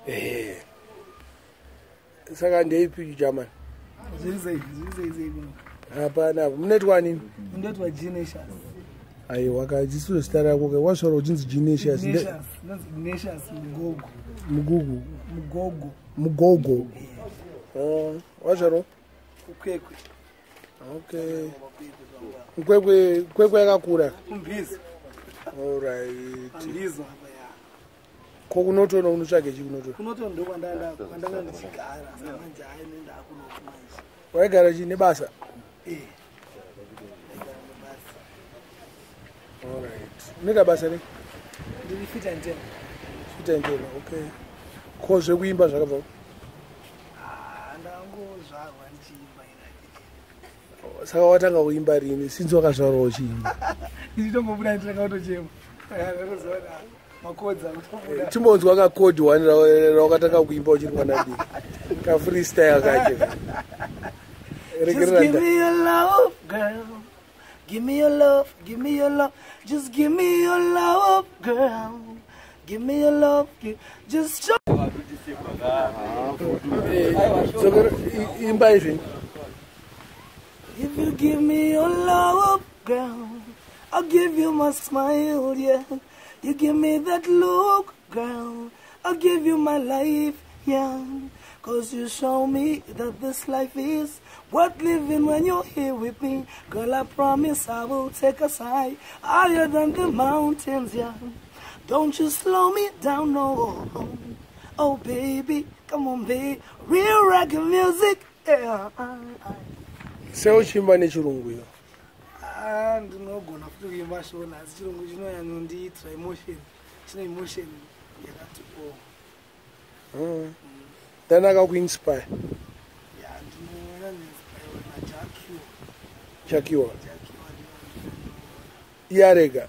Ehe, saka ndeipi, German? Zviri sei, zviri sei sei kuno? Hapana apo. Munoitwa nini? Ndoitwa Genesius. Aiwa, kajisiro zita rako ka, wasvara uchinzi Genesius. Ignatius, ndonzi Ignatius Mugogo. Mugugu? Mugogo. Mugogo. Oh, wazvaro? Kukwekwe. Okay, Kwekwe. Kwekwe yakakura. Kumbizo. Alright. Pambizo apa, ya. Ko kunotona, unotsvage chi kunotona? Kunoto ndo kwandanga ndichigara, saka manje hayi, nendakunoku manje. Waigara chi nebasa? Eh, ndaigara nebasa. Alright, unoita basa rei? Ndiri fitter and tailor. Fitter and tailor, okay. Ko zvekuimba zvakabva? Ah, ndangozvarwa ndichiimba inake. Saka watanga kuimba rini, since wakazvarwa uchiimba? Ndichitongobuda, nditanga kutochema, ndatozoona makodzi akutobuda. Chimbonzwa kakodi one rawakatanga kuimba uchiri mwana diki, kafreestyle kacho. Just give me your love, girl. Give me your love, give me your love. Just give me your love, girl. Give me your love. Just show. Imba izvi. If you give me your love, girl, I'll give you my smile, yeah. You give me that look, girl, I'll give you my life, yeah. 'Cause you show me that this life is worth living when you're here with me. Girl, I promise I will take us high, higher than the mountains, yeah. Don't you slow me down, no. Oh, baby, come on, baby. Real reggae music, yeah. Sei uchiimba nechirungu iyo? Ah, ndinogona futi kuimba Shona, asi chirungu chinonyanyondiitira emotion, chine emotion yakati o. Ndanaka kuinspire? Ya, ndinonyanyoinspirwa naJah Cure. Chakiwa? Jah Cure. Iyarega?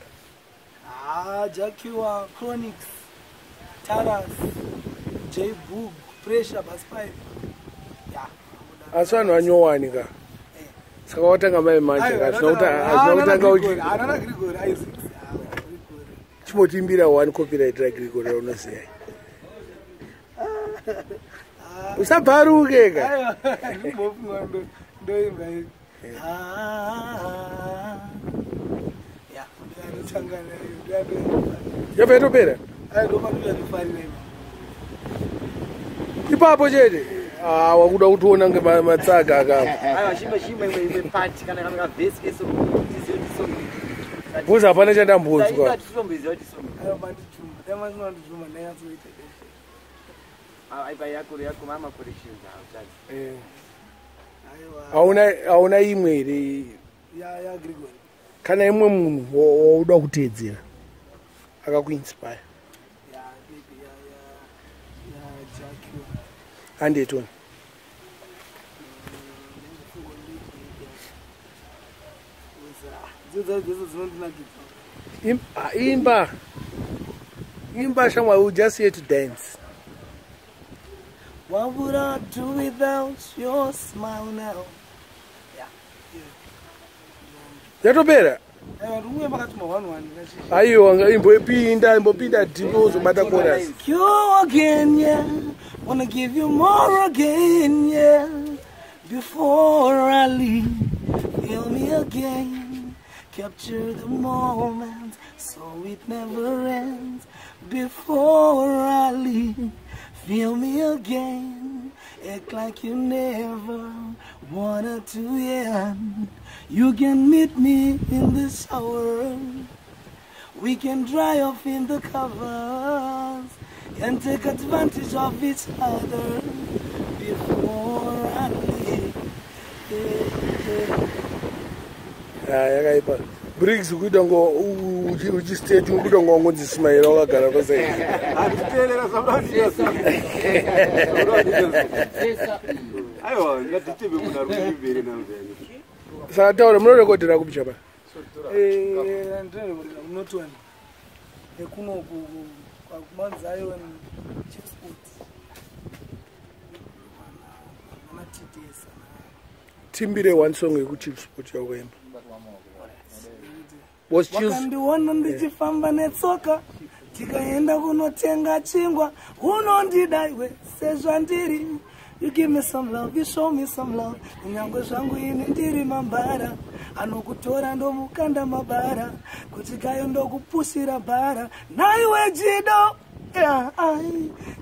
Ah, Jah Cure, Chronixx, Tarrus, J Boog, Pressure Busspipe, ya. Asi vanhu vanyowani ka, saka watanga mai manje ka, hazvina kutanga uchi Anana Gregory Isaacs. Ah, Gregory. Chimbotiimbira one copyright raGregory raunoziva, usabharuke ka. Aiwa, ndimbofunga ndoimba iyi. Ah, ya, ndoyandotanga nayo, ndoyandoimba. Yabva yatopera? Ai, ndopandoyandofarira ipa. Ipapo chete. Ah, wakuda kutiona ngematsaga akapo. Aiwa, chimba, chimba imwe part kana kavhesi kesong, tizive kuti song. Because hapana chandambonzwa. Titomboziva kuti song. Aiwa, mandijuma, dai mandijuma, ndanyatsoita deshe. Aipa yako yako mama corrections hauchazi. Aiwa. Hauna imwe here? Ya Gregory? Kana imwe munhu wauda kuteedzera akakuinspire. Ya, baby, ya Jah Cure. Handetoni. Ndingofunga ndoiti dzidzo dzese dzinondinakidza. Ah, imba, imba shamwari, we just here to dance. What would I do without your smile now? Yeah. Yatopera? Aiwa, ndikuuya makatuma one one kachizhi. Aiwa, imbopinda, imbopinda deep, uzobata chorus. You again, yeah. Wanna give you more again, yeah. Before I leave, feel me again. Capture the moment so it never ends. Before I leave, feel me again. Act like you never wanted to end. You can meet me in the shower. We can dry off in the covers and take advantage of each other before I leave. Yeah. Ah, yakaipa, Briggs. Kuita ngo uchistate, kuita ngo wangonzi Smaira wakagara pasaidi. Handiteerera zvamuda. Aiwa, ngatitebe munhu ari kuimberi namveni. Saka taura, munorekodhera kupi chapa? Eh, ndinorekodera kuNorton, ekunoku kuMount Zion, Chipsport, ana TDS. Timbire one song yekuChipsport yakuimba. Was Chills. Wakandiona ndichifamba netsoka. Tikaenda kunotenga chingwa, unondida iwe sezvandiri. You give me some love, you show me some love. Kunyangwe zvangu ini ndiri mambara, anokutora ndomukanda mabara, kuti kayo ndokupushira bhara. Naiwe Chido, yeah,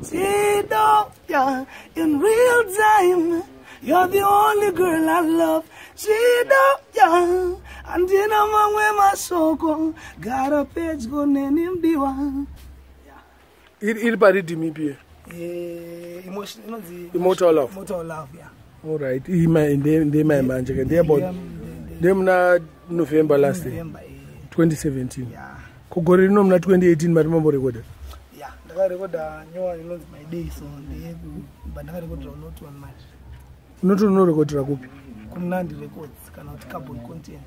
Chido, yeah. In real time, you're the only girl I love. Chido, yeah. Andina mamwe mashoko, gara pedyo neni mdiwa. Iri pariddim ipi? Emotion inonzi Immortal Love. Immortal Love, yeah. Alright, ndemai manje ke ndeyabout ndemuna November last year. November, 2017. Yeah. Kugore rino muna 2018 mari mamborekodha? Yeah, ndakarekodha nyowani inonzi My Day, so ndeyekuba ndakarekodhera Not One manje. Unoti unorekodhera kupi? Kumnandi Records kana kuti Carbon Content.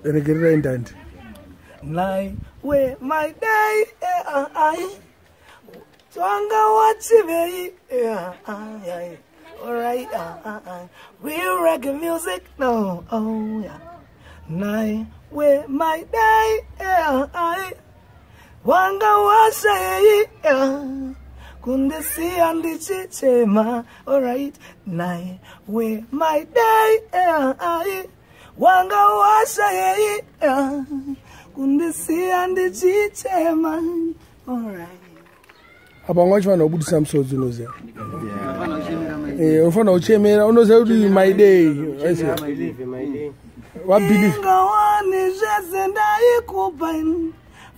Regererai ndandi. Nai we my day, ai twanga wachivei, ai alright, real reggae music, no, oh yeah. Nai we my day, ai wanga washei, kundisiya ndichichema, alright. Nai we my day, ai wanga washei, kundisiya ndichichema, alright. Apa wanga uchifanira kubudisa musodzi, unoziva. Unofanira kuchemera, unoziva kuti my day. Wabelieve. Ingawani zvese ndaikupa,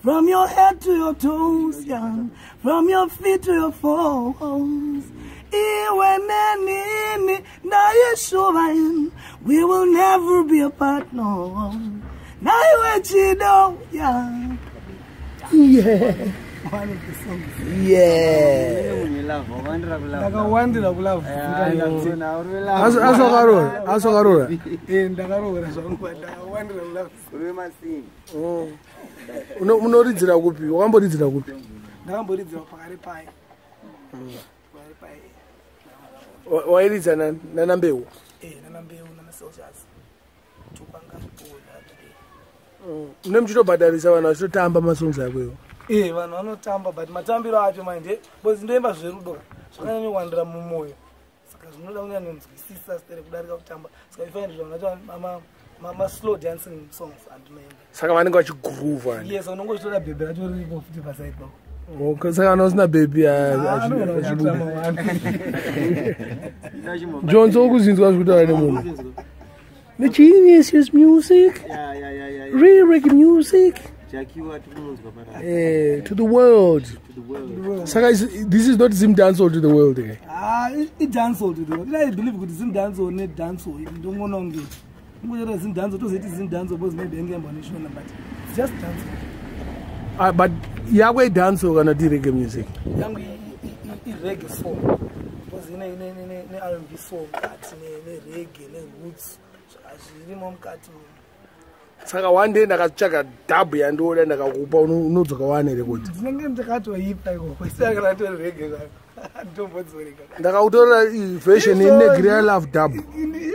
from your head to your toes, yeah. From your feet to your foes. Iwe nenini ndaishuva, we will never be apart, no. Naiwe Chido, yeah. Yeah. One of the songs. Yeah. Ndakawandira kulove. Asi wakarora, asi wakarora. Ndakaroora zvangu, ndakawandira kulove. Unoridzira kupi? Wakamboridzira kupi? Ndakamboridzira pakare pai. Pakare pai. Wairidza nana Mbeu? Nana Mbeu, nana Soldiers. Tukwanga zvipo. Mune muchitobhadharisa vanhu vachitotamba masongs ako iwo? Vanhu vanotamba, but matambiro acho manje, because ndoimba zverudo ka, zvakanyanyowandira mumwoyo, saka zvinoda kunyanyonzwisisa stere kudarika kutamba. Saka you find vanhu vacho maslow dancing songs andinoimba. Saka vanenge vachigroova? Yes, unonge uchitoda bhebhe racho riripo futi paside pako. Okay, saka kana usina bhebhi Anogona hazvibudi. kuitira mawani. Jonso, ukuzinzwa zvekutaura nemunhu, the genius is music, real reggae music. Jakiwa tikunonzwa para. To the world. To the world. Saka this is not Zim dancehall to the world, eh? Ah, idancehall to the world. I believe kuti Zim dancehall nedancehall ndongoona kunge ingochera Zim dancehall, tozoiti Zim dancehall because maybe yange neshona, but it's just dancehall. Ah, but yako idancehall kana kuti reggae music? Yangu i-reggae song, because ine R&B song mukati, nereggae neroots zvirimo mukati. Saka one day ndakatsvaga dub yandoda, ndakakupa, unodzoka wane rekodi? Ndinenge ndakatoipa ikoko, isakana tori reggae zvako, handitombodzoreka. Ndakautorera version inegreya love dub.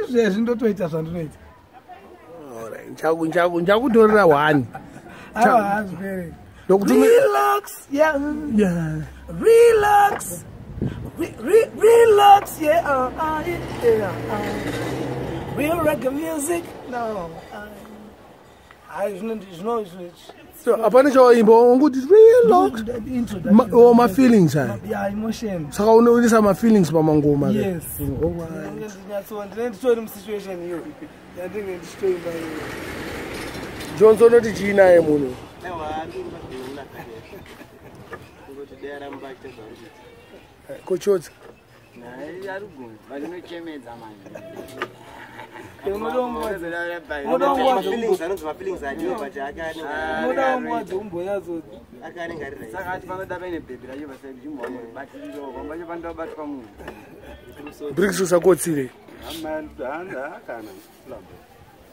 Izvezvi ndotoita zvandinoita. Alright, nchakutorera one. Aiwa, hazvipere. Ndokutume. Relax, yeah. Yeah. Relax, relax, yeah, yeah. Real reggae music, no. Hayi, zvino So hapana chawaimba, wanguti relax. Introduction. Oh, ma-feelings aya. Yeah, emotion. Saka unoisa ma-feelings pamangoma ke? Yes. Alright. Ndinenge ndinenge nditori musituation iyo yandinge ndichitoimba iyo. Johnson, unoti chii naye munhu? Aiwa, andiri kungoti dai aramba achiita zvaari kuita. Kochotsa. Naye ari kugona. Vanochemedza manje. Mafeelings anonzi mafeelings adiwa, but ake Unodawo nguva dzekumbonyatso. ake anenge ari right. Saka ati panoda paine bhebhi racho paside, chimbobatirirawo pambacho panoda munhu. Bricks, usakotsire. Kana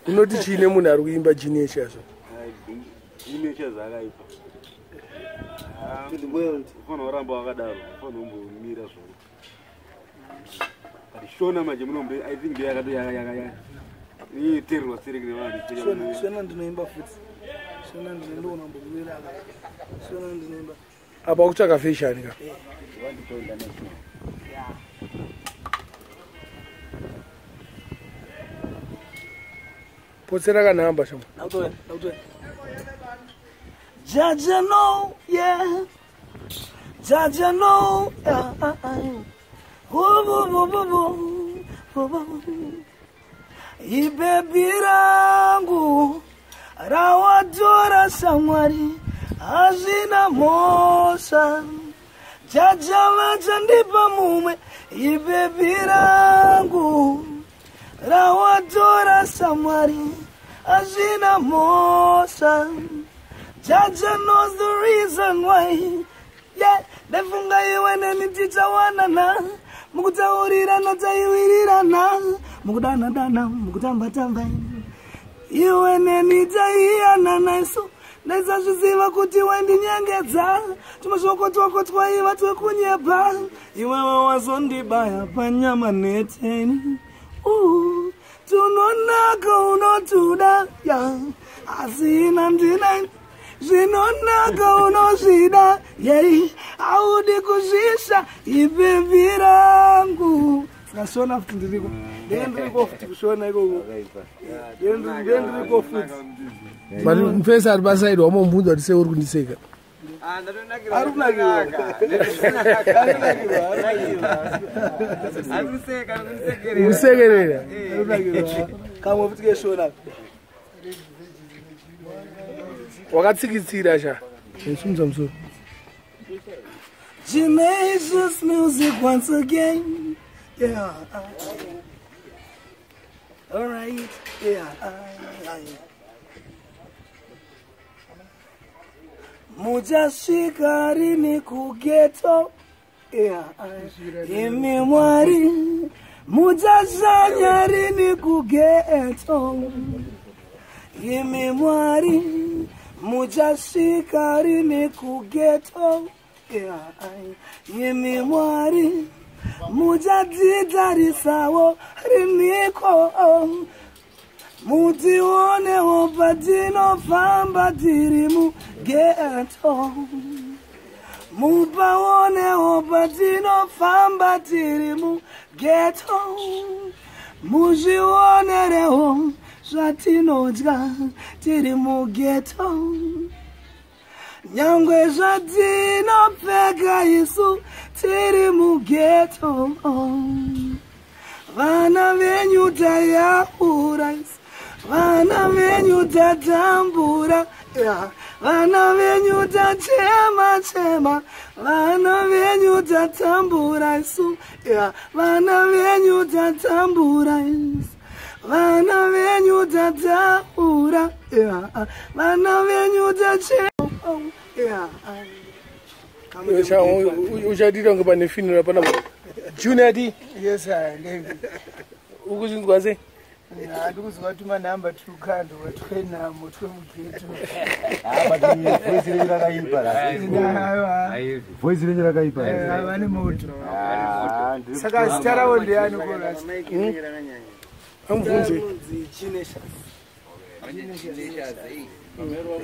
Unoti chii nemunhu ari kuimba Genius yazvo? Genius zvakaipa. To the world. Ufanira kuramba wakadaro, ufanira kumbomira zvako. But Shona manje munombe, I think ndo iteererwa sereki nevanhu. Shona ndinoimba futi, Shona ndinoona mbokuiraka. Shona ndinoimba. Apa kutsvaka fashion ka. Potsera kanhamba shama. Ndakutoya, ndakutoya. Jaja no, yeah. Jaja no, yeah. Oh, oh, oh, oh, oh, oh. Ibebi rangu rawatora shamwari hazvina mhosva. Jaja vachandipa mumwe. Ibebi rangu rawatora shamwari hazvina mhosva. Jaja knows the reason why. Yeah, ndafunga iwe neni tichawanana, mukutaurirana taiwirirana, mukudanadana mukutambatamba, iwe neni taiyanana isu. Ndaisazviziva kuti wandinyengedza, tumashoko twako twaiva twekunyepa, iwewe wazondibaya panyama neteni. Tunonaka unotuda, yeah. Asina ndina zvinonaka unozvida, yei audi kuzvisha ibebi rangu. Saka shona futi ndiriko, ndendiriko futi kushona ikoko, ndendiriko futi. But mfesi ari pasaidi wamomubvunza kuti sei uri kundiseka. Ari kunakirwa. Kusekerera. Kamwe futi keshona. Wakatsikitsira sha. Simudza musoro. Gymnasius music once again. Yeah. All right. Yeah. Muchasvika rini kugeto. Yeah. Imi Mwari muchashanya rini kugeto. Imi Mwari muchasvika rini kugeto. Yeah. Imi Mwari muchadzidarisawo riniko, mutionewo patinofamba tiri mugeto, mupaonewo patinofamba tiri mugeto, muzvionerewo zvatinodya tiri mugeto, nyangwe zvatinopfeka isu tiri mugeto. Vana venyu tayaura, vana venyu tatambura, vana venyu tachema chema, vana venyu tatambura isu, vana venyu tatambura isu, vana venyu tataura, vana venyu tachema. Uchadira kunge pane funeral panapa. Junior D. Yes, I am. Ukuzvinzwa sei? Handikuzwa tumanhamba tukando twenhamo twemugeto. Voice renyu rakaipa. Voice renyu rakaipa. Vane moto. Saka zita ravo ndeyani korasi? Amubvunze.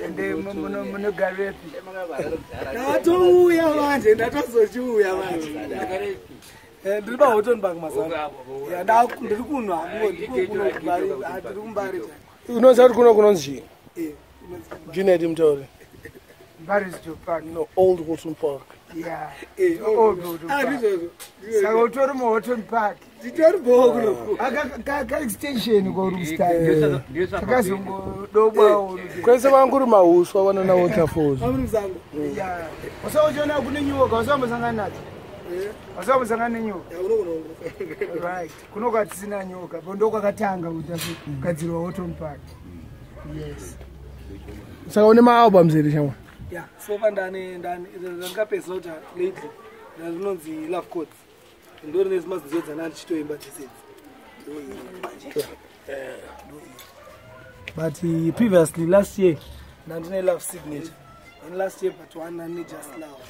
Ende munogarepi? Ndatouya manje, ndatozochiuya manje. Ndiri paHorton Park mazana. Ndiri kunwa, ndiri kuMbare. Unoziva kuti kuno kunonzi chii? Junior D mutaure. Mbarisdale Park. No, Old Horton Park. Yeah. Old Horton Park. Saka utori muHorton Park. Nditori bhoho kuno. Ka extension kwauri kustyle. Takazongodobwawo. Kwese vanguri mahuswa vanana waterfalls. Vamuri musango. Yeah. Usauchiona kune nyoka, usambosangana nadzo. Usambosangana nenyoka. Right. Kuno kwatisina nyoka, ndo kwakatanga kugadzirwa Horton Park. Yes. Saka une maalbums here shamwa? Yeah, so far ndakapedzisa kuti lately ndinonzi Love Codes. Ndori nezimadzidzo dzana ndichitoimba dzese. But previously last year ndandine Love Signature. And last year but one ndane Just Love.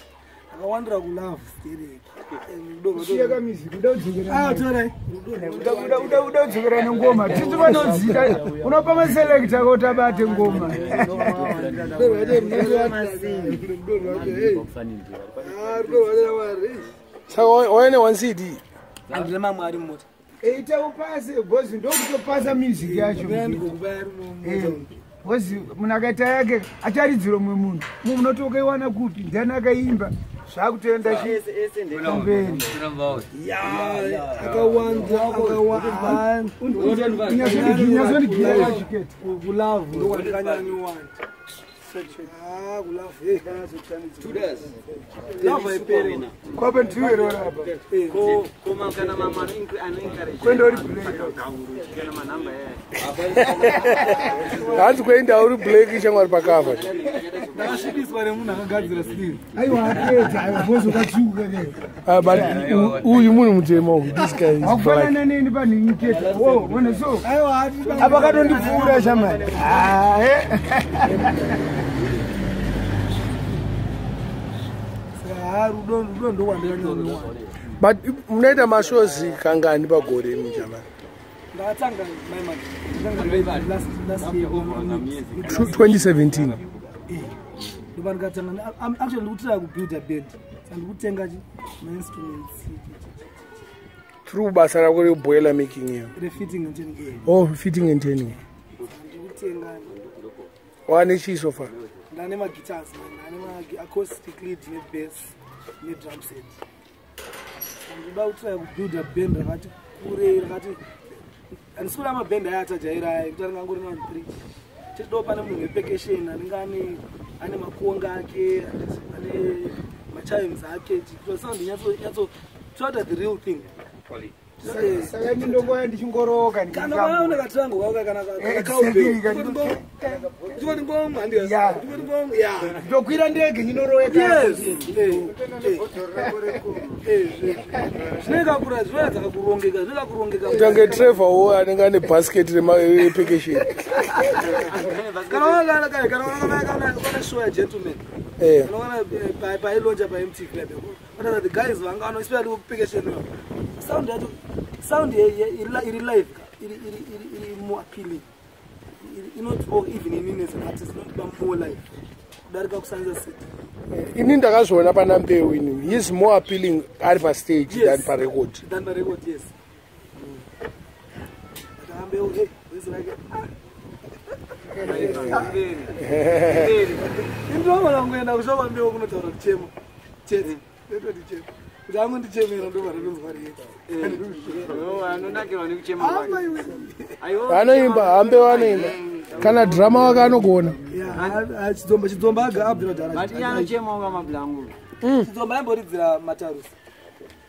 Akawandira kulove stereki. Siya kamusic, uda kudzokera Ah, torai. uda kudzokera nengoma. Titi vanodzika, unopa maselekta kuti abate ngoma. Saka waine one CD. Andine mamwe ari mumota. Ita upase, because ndokutopasa music yacho. Because munhu akaita yake acharidzira umwe munhu, mumwe unoti ukaiwana kupi, ndiani akaimba, zvakutoenda kumberi. Akawanda, akawanda. Unyatsondigira chikete. Kulove ndokwandikanyanyowanda. Ah, kulove. Hey. Love haiperi. Kwape ndiwerora apa. Koma kana mama anoencourage Kwenda uri black. kana manhamba yaya. Hanzi kuenda uri black shamwari pakava. Ndakasvibiswa nemunhu akagadzira sleeve. Aiwa aketa, aiwa bozi ukatsvuka ke. Ah, but uyu munhu mutema uyu, this guy is black. Wakufanana neni panhinyiketa. Wo, one so. Aiwa, hati Apa katondipfuura shamani. Ah, eh. Ah, rudo ndokwandikanyanyowanda. But munoita mashows kangani pagore imi jamani? Ndakatanga my man. Ndakatanga last year. 2017. Ndopa ndikatanga, I'm actually ndikutira kubuilda band. Saka ndikutenga chi mainstruments Through basa rako reboiler making iyo. refitting and turning. Oh, fitting and turning. Ndikutenga. Wane chii so far? Ndane maguitars man, ndane ma-acoustic lead nebass nedrum set. Saka ndinoda kutry kubuilda band rakati kurei, rakati handisi kuda mabhendi aya atajaira aya ekuti anenge angori vanhu three. Tichidawo pane munhu wepercussion anenge ane makonga ake, ane machimes ake, kuti sound inyatso toita the real thing. Saka ini ndongoya ndichingoroka. Kana vaona katirango kako kana Exactly. ndikoti ngom. Yeah. Ndikoti ngom, ya. Ndokwira ndege ndinoroeka. Yes. Zvinoita kura, zvinoratidza kakurongeka, zvinoita kurongeka. Kutange Trevor wo anenge ane basket repekesheni. Kana ukaona show yagentleman, unoona pailonja paMTV, but the guys vanga vano, especially kupekesheni, sound yacho, sound iri live ka, iri more appealing. Inotiwo even inini as an artist inotipa more life kudarika kushandisa CD. Ini ndakazviona pana Mbeu ini, he is more appealing ari pastage than parecord. Than parecord, yes. But aMbeu, hey, voice rake, ah. Indinoona kungoenda kushopa Mbeu kunotaura kuchema chete, ndototi chema kuti angondichemera, ndobva ndonzwa riyeti. Anonakirwa nekuchema kwake. Aiwa. Anoimba haMbeu, anoimba kana drama wake anogona. Chidzomba, Chidzomba aga abvira But iye kudhara. anochemawo kamablangu. Chidzomba aimboridzira Matarusi.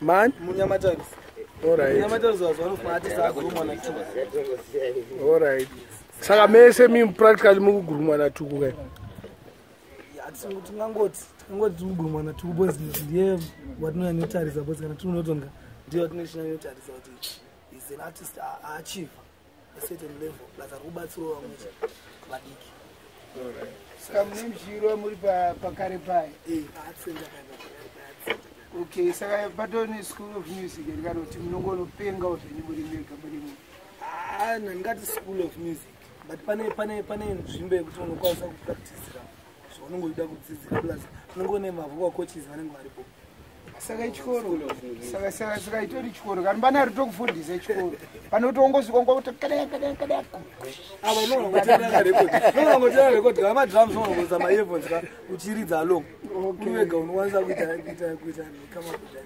Man. Munyamatarusi. Alright. Munyamatarusi was one of my artists agurumwa natuku. Alright, saka mese mi practically mukugurumwa natuku kai? Tingangoti tikugurumwa natuku because ndiye watinonyanyotarisa, because kana tinonotonga ndiye watinochinyanyotarisa kuti is an artist aachieve a certain level, plus ari kubatsirawo vamwe vadiki. Saka mune muchiro muri pakare pai? Paart center, paart center. Okay, saka patone school of music here kana kuti munongonopengawo zvenyu muri mega murimo? Ah, ndingati school of music, but pane nzvimbo yekuti unokwanisa kupracticira zvaunenge uchida kudzidzira, plus unenge une mavocal coaches vanenge varipo. Saka ichikoro, saka itori chikoro kana pane ari tokufundisa chikoro pane kuti ongosvika ongoti kadaya kadaya kadaya? Apa unogona record kana madrums, unogona maearphones ka, uchiridza along uri wega, unokwanisa kuita come up with that.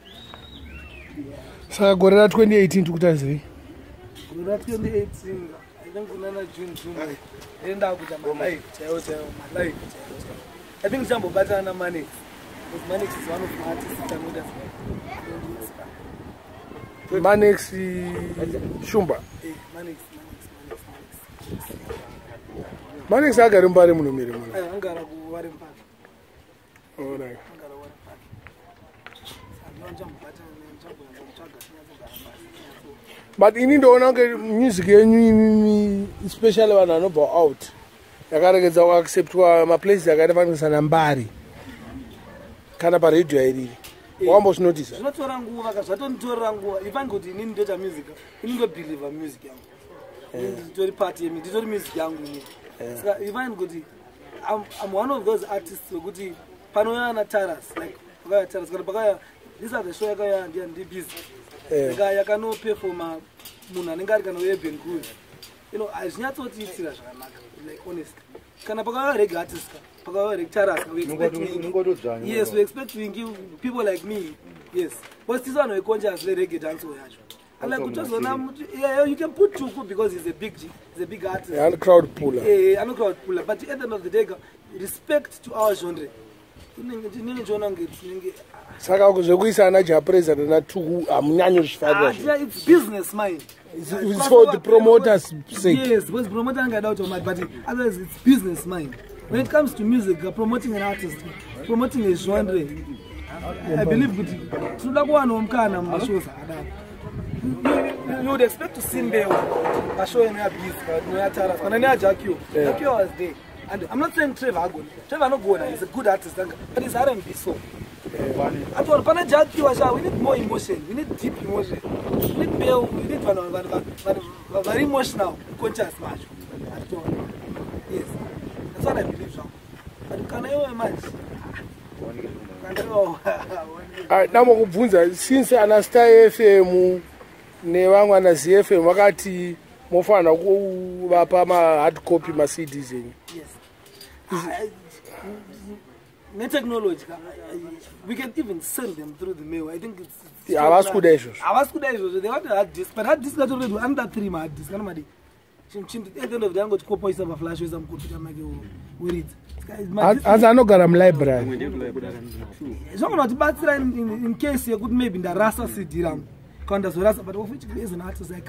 Saka gore ra2018 tikutazivei? Gore ra2018, I think kunana June enda kuita malive chaiwo chaiwo, malive chaiwo chaiwo. I think ndichambobatana naManex because Manex is one of my artists anoita. Manex Shumba? Manex, Manex, Manex, Manex. Manex agari muMbare muno miri muno? Angara kuWarren Park. Alright. Angara Warren Park. Saka ndivo ndichambobatana naye, ndichambotsvaga tinyatsogara pasi But ini ndoona kunge music yenyu imimi, especially vanhu vanobva out, yakaregedza kuacceptwa maplaces akaita fanisa naMbare. Kana paredhiyo hairiri. Wakambozvinotisa? Zvinotora nguva ka, zvatonditorera nguva. Ifani kuti inini ndoita music, ini ndobelieva music yangu. Inini nditori part yemi, nditori music yangu inini. Saka ifani kuti I'm one of those artists wekuti panouya naTaras, like pakauya Taras kana pakauya, this are the show yakauya ndiya ndibusy yakanoperforma munhu anenge ari kana Urban Groove, hazvinyatsotiitira zvakanaka, like honestly. Kana pakauya reggae artist ka, pakauya reggae Taras ka, we expect Winky. Unongotodzvanya. Yes, we expect Winky, people like me, yes, because tisu vanhu veconscious vereggae dancehall yacho. And like kutozona yeah, you can put Tuku because he's a big artist. Yeah, crowd puller. Eh, ano crowd puller, but at the end of the day ka, respect to our genre, tinenge tichiona kunge tinenge Saka zvekuisa ana Jah Prayzah naTuku hamunyanyi kuzvifarira. Ah, yeah, it's business mind. It's for the promoters' sake. Yes, because promoter anenge ada kuti mari, but otherwise it's business mind. When it comes to music, promoting an artist, promoting a genre, I believe kuti tinoda kuwanawo mukana mumashows akadaro. You would expect to see Mbeu pashow inoya Busy, inoya Taras kana neyaJakio. Jakio was there, and I'm not saying Trevor agona. Trevor anogona, he's a good artist, but it's R&B song. Atona pana Jakio asha, we need more emotion, we need deep emotion, we need Mbeu, we need vanhu vanhu vari emotional conscious macho. Atona, yes, that's what I believe zvangu. But kana iwe manje, kana iwe Ah, damo kubvunza, since ana Star FM nevamwe ana ZFM vakati mofanira kuvapa mahard copy maCDs enyu. Yes. Netechnology, we can even send them through the mail. I think it's Havasi kuda izvozvo. Havasi kuda izvozvo. They want a hard disk, but hard disk acho anoda three mahard disk anomadi chinhu. At the end of the day, angoti kopa, oisa paflash, oisa mucomputer make, weridza. Hanzi anogara mulibrary. Zvinogona kutibatsira in case yekuti maybe ndarasa CD rangu kana ndazorasa, but of which as an artist I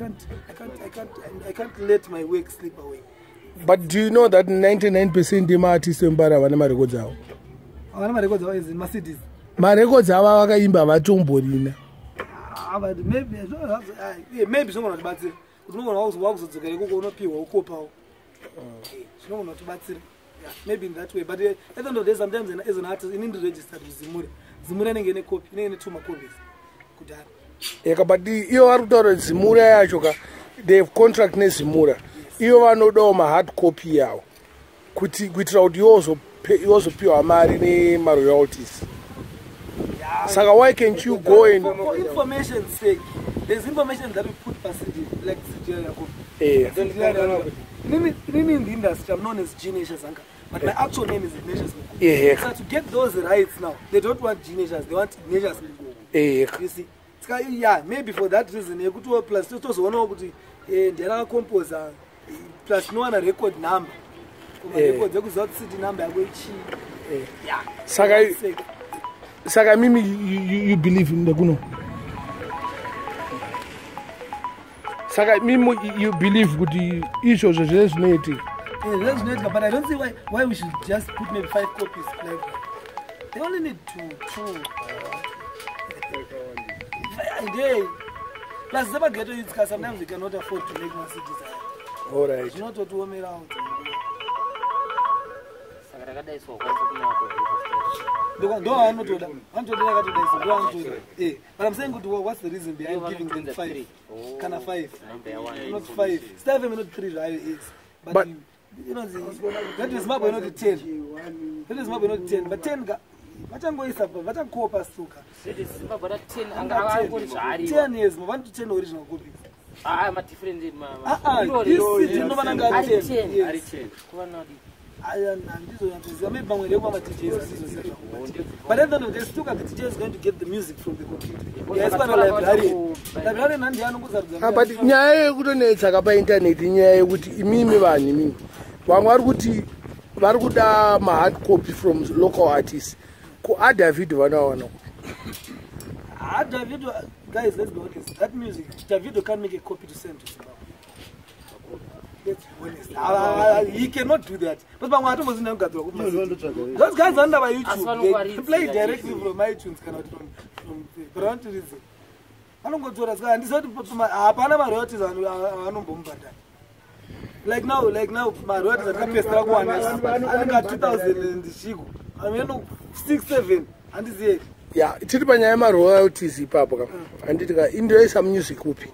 can't let my work slip away. But do you know that 99% yemaartist eMbare havana marekodzi avo? Havana marekodzi avo as in maCDs? Marekodzi avo avakaimba havatomborina. Ah, but maybe yeah, maybe zvinogona kutibatsira kuti unogona wakuzodzokera ikoko unopiwa ukopawo. Zvinogona kutibatsira. Yeah, maybe in that way, but at the end of the day, sometimes as an artist, inini registered kuZimura. Zimura inenge ine copy, inenge ine two macopies kudhara. Eka, but iyo vari kutaura kuti Zimura yacho ka, they have contract neZimura. Iyo vanodawo mahard copy yavo kuti kuitira kuti iwozopiwa mari nemaroyalties. Saka why can't you go and For information sake, there's information that we put per CD, like CD yako. Inini in the industry, I'm known as Genius Anka, but my actual name is Ignatius Mugogo. So to get those rights now, they don't want Genius, they want Ignatius Mugogo. You see, saka yeah, maybe for that reason yekuti plus tozoonawo kuti ndiani akacomposa, plus tinowana record number kumarecords ekuziva kuti CD number yako ichii. Yeah. Sake. Saka mimi you believe ndekuno, saka mimi you believe kuti izvozvo zvese zvinoitika? Yeah, that's zvinoitika, but I don't see why we should just put maybe five copies. Like, they only need two. And plus zemaghetto youths ka, sometimes we cannot afford to make maCDs. Alright. Zvinototiomerawo. Saka takadaiswa ukwanisa kunaka. Ndo vanotoda, vanotoda yakatodaiswa, ndo vanotoda. Eh, but I'm saying kuti what's the reason behind giving them five kana five, not five? Star FM inoti three zvayo is, but inonzi Radio Zimbabwe inoti 10, Radio Zimbabwe inoti 10, but 10 ka vachangoisa, vachakopa suka. Zimbabwe da 10 anga angori zvaariwa. 10 years vanoti 10 original copies. Ah, madifferent. Ah, ah, this CD inofana Ari ari 10. 10, yes. Kuvanadi. Aya, handizonyatsoziva, maybe pamwe ndekuva maDJs, handizoziva zvangu. But at the end of the day, still the DJ is going to get the music from the computer. Yeah, it's pana librarian, librarian handi anongozarudza. Ah, but nyaya yekutonetsa ka paintaneti, inyaya yekuti imimi vanhu, imimi vamwe vari kuti vari kuda mahard copy from local artists, kuaDavido vanovawana? Ah, Davido, guys, let's be honest, that music, Davido can't make a copy to send to Zimbabwe. Let's be honest. Ah, ah, he cannot do that, but pamwe atombozina kugadzirwa kuti those guys vanoda Asi paYouTube, they vanongwaridza play directly from iTunes kana kuti from, but vanotiridze, vanongotora. Saka handiziva kuti hapana maroyalties avanombomubhadhara. Like now maroyalties atikapesera kuwana anenge a 2000 and chiko, ameno 6 7. Handizivi. Ya, tiri panyaya yemaroyalties ipapo ka, handiti ka? Ini ndoisa music kupi?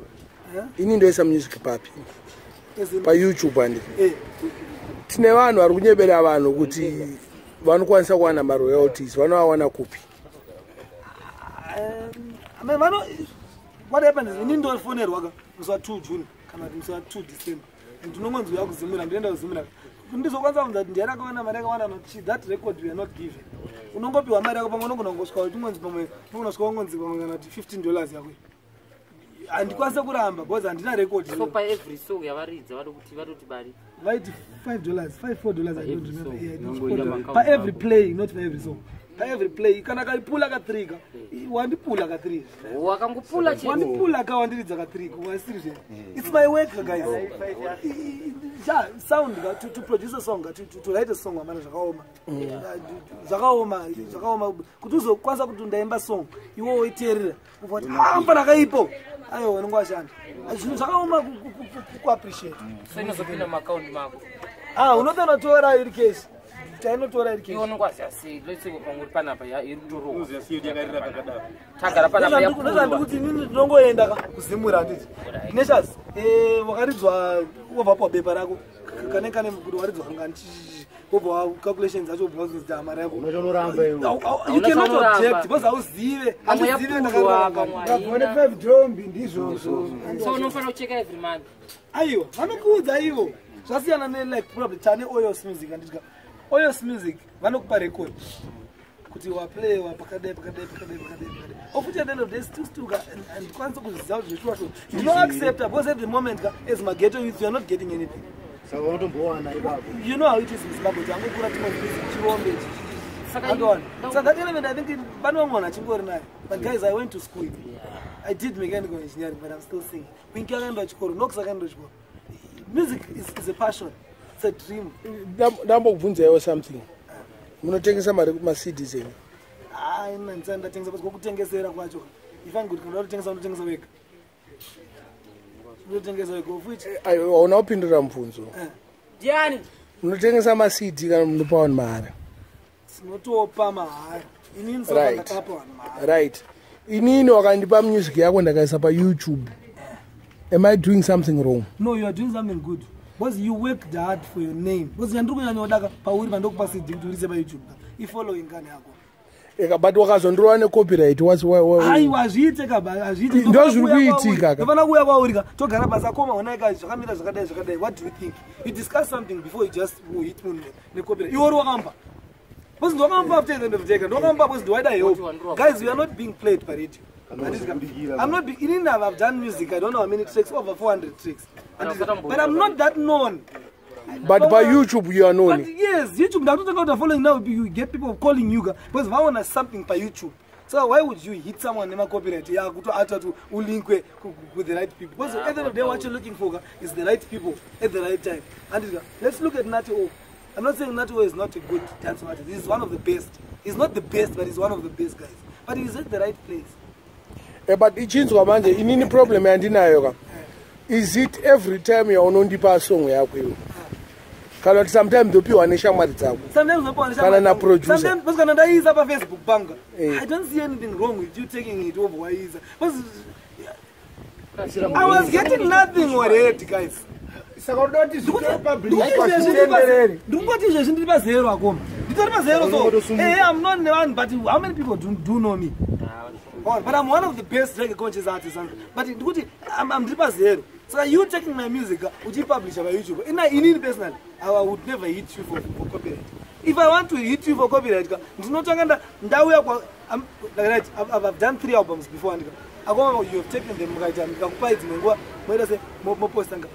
Ini ndoisa music papi? As in- PaYouTube, handiti? Eh. Tine vanhu vari kunyebera vanhu kuti vanokwanisa kuwana maroyalties. Vanoawana kupi? I mean, what happens is ini ndofonerwa ka musi wa2 June kana kuti musi wa2 December, ndinongonzi uya kuZimura. Ndinoenda kuZimura, ndizokwanisa kunza kuti ndiani akawana mari yakawanda nochi. That record we are not given. Unongopiwa mari yako. Pamwe unogona kungosvika kuti ungonzi, pamwe unogona kusvika ungonzi pamwe kana kuti $15 yako. Handikwanise kuramba because handina record. So paevery song yavaridza vanokuti vanoti mari? Vaiti $5, 5, $4, I don't Every remember. song. Yeah, not Inongoenda $4. maaccount Pa every ako. play, not for every song, pa every play. Kana kaipula ka3 ka, wandipula ka3. Wakangopula chete. Wandipula ka, wandiridza ka3, wasiri. It's my work, guys. Ja, sound ka, to produce a song ka, to write a song, amana, zvakaoma. Zvakaoma, zvakaoma kuti uzokwanisa kuti ndaimba song, iwe woiteerera ubva kuti, "Ah, mfana kaipo." Aiwa, unenge washanda. Zvinhu zvakaoma kuappreciate. So inozopinda mumaakaunti mako? Ah, unotonotora tora iri cash, tainotora iri Iwe cash. unongwaziva sei? Let's say pamwe uri panapa, iri kutorohwa. Unoziva sei kuti yakarira kakadaro? Tagara panapa, Ndozvandi yapurwa. kuti inini ndinongoenda ka kuZimura, handiti? Neshas wakaridzwa, wobva wapiwa bepa rako kane kuti waridzwa kangani, wobva calculations dzacho, wobva wazonzi mari yako. Unochonoramba iwe. You cannot Unochonoramba. object because hauzive. Pamwe Handizive yapurwa, ndakarira pamwe kangani. Ngabone haina. 5 dombi ndizvozvo. So unofanira kucheka every month? Aiwa, vanokuudza ivo. Zvasiyana nelike probably tane Oyos Music, handiti? Oyos Music vanokupa record kuti waplayiwa pakadai, pakadai, pakadai, pakadai, pakadai. Of which at the end of the day still still ka handikwanisi kuzviziva kuti zveshuwa shuwa. Ndinoaccepta because at the moment ka, as maghetto youth, you are not getting anything. Saka unotombowana ipapo. You know how it is in Zimbabwe, kuti angokura timwe music chirombe. Saka Andoona. So that element, I think pane vamwe vanhu achingori nayo. But guys, I went to school. I did mechanical engineering, but I'm still singing. Winky akaenda chikoro, Nox akaenda chikoro. Music is a passion, it's a dream. Ndambokubvunzaiwo something. Munotengesa mari maCDs enyu? Hayi, ina ndisati ndatengesa, but kokutengesera kwacho, ifange kuti kana kutengesa, unotengesa wega, unotengesa wega, of which Aiwa, hauna kupindura mubvunzo. Ndiani? Munotengesa maCD kana munopa vanhu mahara? Tinotopa mahara inini. Sofa ndakapa vanhu mahara. Right. Inini wakandipa music yako, ndakaisa paYouTube, am I doing something wrong? No, you are doing something good because you worked hard for your name, because yandiri kunyanya pauri pandokupa CD kuti urise paYouTube, ifollowing kani yako. Eka, but wakazondirova necopyright. Aiwa, hazviite ka, hazviite. Ndo zviri kuitika ka. Ndofana kuuya kwauri ka, togara pasi, akoma, onai ka, zvakamira zvakadai, zvakadai, what do you think? You discuss something before you just hit munhu necopyright. Iwe uri wakampa because ndwakamupa. After the end of the day, ndwakamupa because ndiwaida help. Guys, we are not being played by radio. I'm not inini I've done music, I don't know how many tracks, over 400 tracks, but I'm not that known. But paYouTube you are known. But yes, YouTube ndakutotanga kuti following. Now you get people calling you ka because vaona something paYouTube. So why would you hit someone nema-copyright yakuto ati ulinkwe with the right people? Because at the end of the day, what you're looking for ka is the right people at the right time. And let's look at Nati O. I'm not saying Nati O is not a good dance artist. He's one of the best. He's not the best, but he's one of the best guys, but he's at the right place. But ichinzwa manje, inini problem yandinayo ka, is it every time yaunondipa song yako iwe, kana kuti sometimes ndopiwa neshamwari dzako? Sometimes unopiwa Kana naproducer. Sometimes, because kana ndaiisa paFacebook panga, Eh. I don't see anything wrong with you taking it over waiisa, because I was getting nothing already, guys. Saka unoda kuti zvitore public pazvitenderere? Ndikungoti izvezvi ndiri pazero, akoma, nditori pazero. So hey, I'm not nevanhu, but how many people do know me? Oh, but I'm one of the best reggae conscious artists, but ndikuti I'm ndiri pazero. Saka you taking my music, uchipublisha paYouTube, ina inini personally I would never hit you for copyright. If I want to hit you for copyright ka, ndinotanga ndauya kwa like, right, I've done three albums before. Andika akoma, you have taken them, mukaita, ndikakupai dzimwe nguva, moita se moposta nga,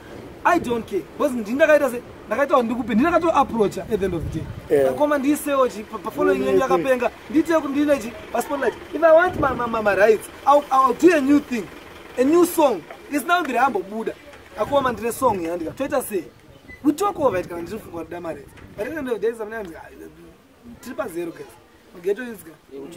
I don't care because ndindakaita se ndakaita ndikupe, ndindakatoapproacha at the end of the day. Akoma, ndiisewo chi pafollowing yenyu yakapenga, ndiite kuti ndine chi paspotlight. If I want my rights, I'll do a new thing, a new song. It's now ndiri ambobuda, akoma, ndine song yandika, toita sei? We talk over it kana ndiri kufunga kuda marights. But at the end of the day, sometimes, ah, tiri pazero, guys. Ghetto is,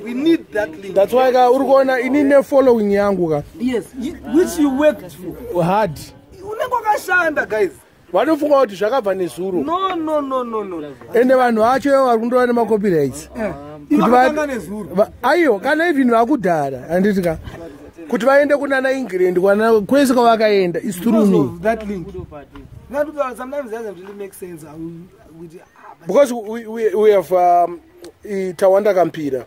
we need that link. That's why ka uri kuona inini nefollowing yangu ka. Yes, which you worked for hard. Unenge wakashanda, guys. Vanofunga kuti zvakabva nezuro. No, no, no, no, no. Ende vanhu vacho ivo vari kundova nemacopyrights. Kuti aiwa, kana even vakudhara, handiti ka, kuti vaende kunana England, kwana kwese kwavakaenda is through Because me. Of that link. Not sometimes it doesn't really make sense how kuti but Because we have Tawanda Kampira,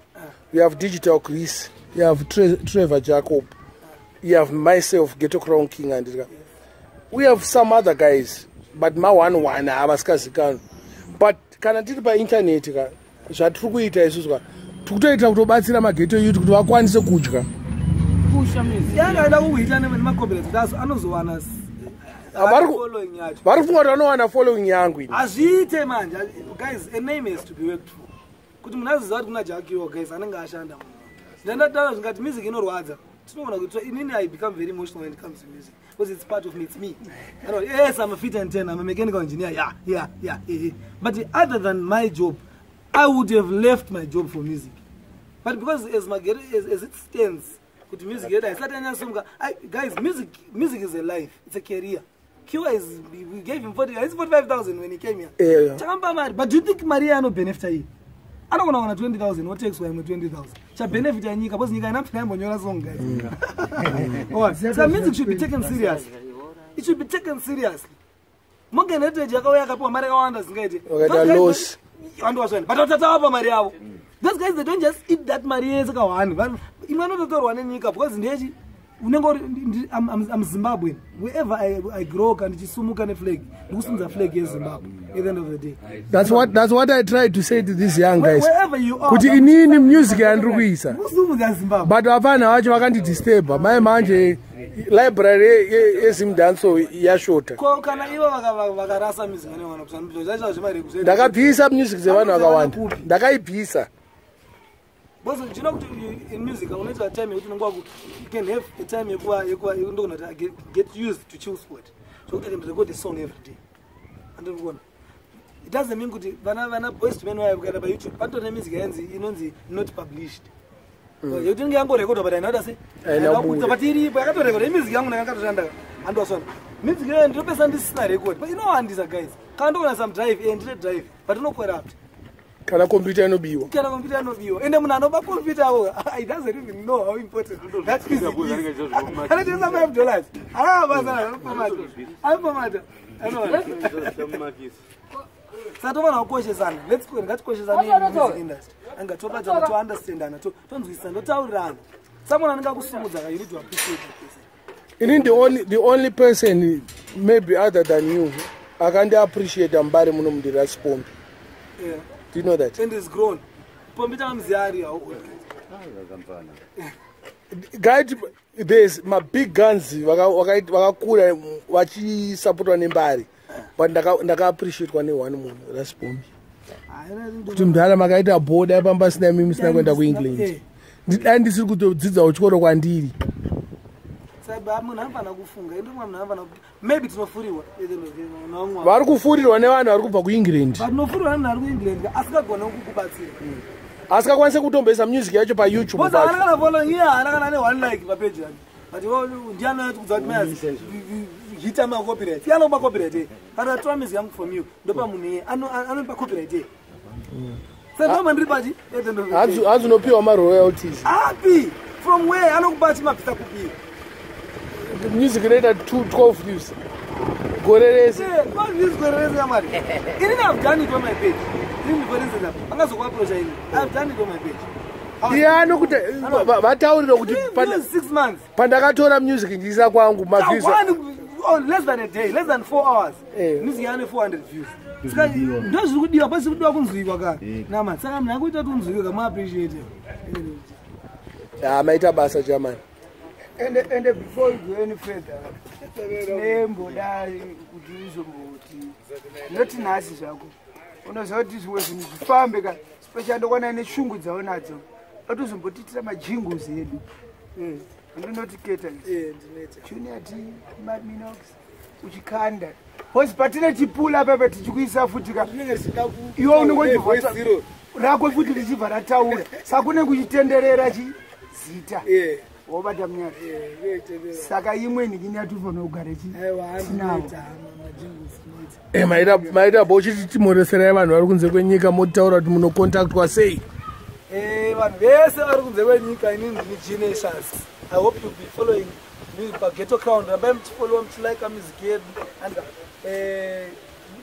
we have Digital Chris, we have Trevor Jacob, you have myself, Ghetto Crown King, and we have some other guys, but ma one one havasikazikanwa. But kana tiri painternet ka, zvatiri kuita isusu ka, tikutoita kutobatsira maghetto youth kuti vakwanise kudya. Yanga aida kuhita nemacopyright kuti anozowana following yacho. Vari kufunga kuti vanowana following yangu ini. Hazviite manje. Guys, a name has to be worked for kuti munhu aziziva kuti kuna Jakiwa. Guys, anenge ashanda munhu. Ndandataura zvingati music inorwadza. Tinoona kuti inini I become very emotional when it comes to music because it's part of me, it's me. I know, yes, I'm a fit and 10, I'm a mechanical engineer, yeah. But other than my job, I would have left my job for music, but because as it stands kuti music yedu haisati yanyasumuka. Guys, music is a life, it's a career. Q is, we gave him 40, it's 45,000 when he came here. Takamupa mari, but do you think mari anobhenefita iyi? Anogona kuwana 20,000, wotaxwa imwe 20,000. Chabhenefita nyika, because nyika ina yaimbonyora song, guys. Alright. So music should be taken seriously, it should be taken seriously. Morgan Heritage yakauya akapiwa mari yakawanda zingaite. Vakaita loss. Andowazvani, but vatatavapa mari yavo. Those guys, they don't just eat that mari yese kahwani. Imwe inototorwa nenyika because ndechi unenge uri I'm Zimbabwean. Wherever I grow, kana ndichisumuka neflag, ndikusimudza flag yeZimbabwe at the end of the day. That's what I tried to say to these young guys, Wherever you are, kuti inini music yandiri kuisa, kusimudza Zimbabwe. But vapana vacho vakandidisturba mai manje, library yeZimdancehall yashota. Ko kana ivo vakarasa music anewana zvacho zvemari? Ndakabvisa music dzevanhu vakawanda, ndakaibvisa. Because do you know kuti in music unoita time yekuti unenge you can have a time yekuva ndogona kuti I get used to chill spot, zvokuti I can record a song every day. Andikuona it doesn't mean kuti vana Boyz II Men vaya, kuenda paYouTube panotori nemusic yainzi inonzi not published, yekuti inenge yangorekodwa but haina se Haina kubuda. But iripo yakatorekodwa imusic yangu ndakatoshanda. Andowasona music iyoyo ndinopesa ndisina record, but inowandisa, guys. Kana ndogona some drive, ndine drive, but inocorrupt. Kana computer inobiwa. Kana computer inobiwa, ende munhu anoba computer avo, he doesn't even know how important that music is. Anotengesa $5, akabasa anopomata anopomata. Saka tofanira kukoshesana. Let's go, ngatikoshesane music industry, anga tobatana, tounderstandana, tonzwisisana, totaurirana. Someone anenge akusumudza ka, you need to appreciate the person. Ini the only person maybe other than you akandiappreciata mubari muno muNdira Pombi. Do you know that? And is grown. Pombi takamuziya ari how old? Guy, there's mabig guns vakakura vachisapotwa nembari, but ndakaappreciatwa neone munhu, Rasipombi, kuti mudhara makaita bhoda pamba sina mimi sina kuenda kuEngland. Dai ndisiri kutodzidzawo chikoro kwandiri. Saka munhu anofanira kufunga, ende mumwe munhu anofanira kuti maybe tinofurirwa naumwe. Vari kufurirwa nevanhu vari kubva kuEngland. But tinofurirwa nemunhu ari kuEngland asingagone kukubatsira. Asikakwanise kutomboisa music yacho paYouTube Because pacho. haana kana following iye, haana kana ne one like papeji yake, but iwo ndiani anoti kuti mayas hita macopyright? Iye anokupa copyright e kana atora music yangu from you, ndopa munhu iye anopa copyright e. Saka ndoma ndiri pachi at the end of the day. Hanzi unopiwa maroyalties. Api? From where? Anokupa chimabvisa kupi? Music inoita 12 views gore rese. Views gore rese yamari. Inini I've done it on my page. Inini, for instance, angazokuapproacha ini, I've done it on my page. Iye anokuti vataurira kuti Views 6 months. Pandakatora music ndiisa kwangu, maviews One, oh, less than a day, less than 4 hours, music yane 400 views. Saka ndo zviri kudiwa, pasi kudiwa kunzwikwa ka nama. Saka munhu akuita kuti unzwikwe kamuappreciate. Ah, maita basa, jamani. And before you go any further, nemboda kuti uzomboti noti nhasi zvako unoziva kuti zvimwe zvinhu zvifambe ka, special ndokwana neshungu dzaunadzo, atozombotiitira majingles edu. Andinoti keta Junior T, Minox, uchikanda because patine chipula papa tichikuisa futi ka, iwe unenge rako futi richibva rataura, saka kune kuchitenderera chi zita wobata munyari. Saka imwe nhikini yatofanira kugara tinavo. Maita bo chiti timoreserai vanhu vari kunze kwenyika, motaura kuti munocontactwa sei. Vanhu vese vari kunze kwenyika, inini ndini Ginatius. I hope you'll be following me paGhetto Crown. Rambai muchifollowa, muchilika music yedu. And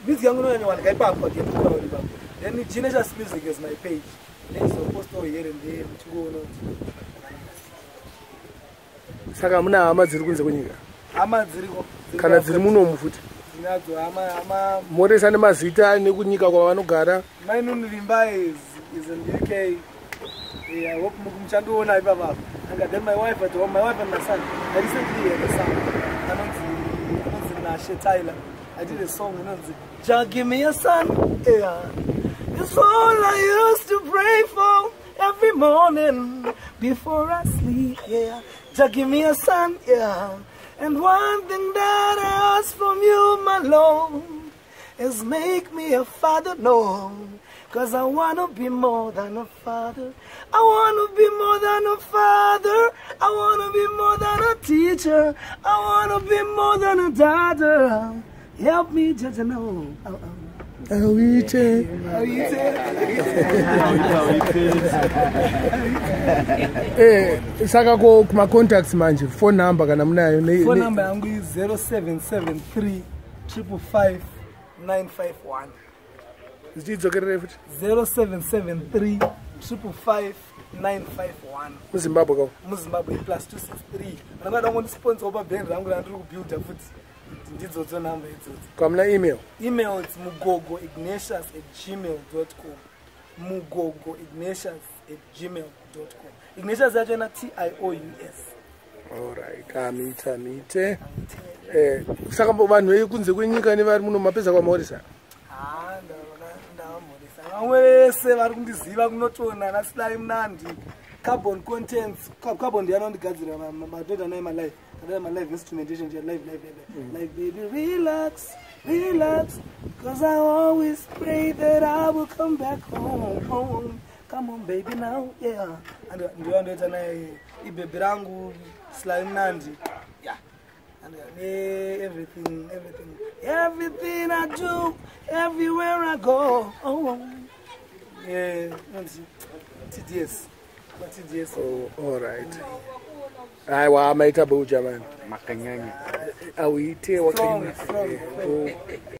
music yangu inonyanyawanika ipapo paGhetto Crown ipapo. Then Ginatius Music is my page. Neizopostawo here and there, muchingoona kuti Saka muna hama dziri kunze kwenyika? Hama dziriko. Kana dziri munomu futi? Dzinadzo hama. Moresa nemazita nekunyika kwavanogara. Mainuni Vimbai is in the UK. Yeah, I hope muchandiona ipapa. And then my wife at home, my wife and my son. I recently had a son. Anonzi Nashe Tyler. I did a song inonzi Jah give me a son. Yeah. It's all I used to pray for every morning before I sleep. Yeah. Jah give me a son. Yeah. And one thing that I ask from you, my Lord, is make me a father, no. 'Cause I wanna be more than a father. I wanna be more than a father. I wanna be more than a teacher. I wanna be more than a daughter. Help me, judge, know. Oh, oh. Auite. Saka ko kuma-contacts manje, phone number kana munayo? Phone number yangu is 0773 555 951. Zichidzokerere futi. 0773 555 951. MuZimbabwe kao? MuZimbabwe, +263. Vanongada kungondisponsawo pabhendi rangu randiri kubuilda futi, ndidzodzo namba idzodzo. Kwamuna email? Email, it's mugogoignatius@gmail.com. mugogoignatius@gmail.com. Ignatius yacho ina tious. Alright, amite amite. Saka vanhu vekunze kwenyika nevari muno, mapedza kwamaorisa? Ha, ndavamhoresa vamwe vese vari kundiziva kunotona naSilai Mnandi, Carbon Contents. Carbon ndianondigadzira madhodha naye malive, kadai malive instrumentation, live, live, live, live. Baby, relax, relax, 'cause I always pray that I will come back home, home. Come on, baby, now. Yeah. Ndiyo andoita naye ibhebhi rangu, Silai Mnandi. Yeah. And everything, everything, everything I do, everywhere I go. Oh, yeah, TDS, TDS. Oh, alright, aiwa, maita buja mani. Makanyanya. Auite. Strong, strong. Oh.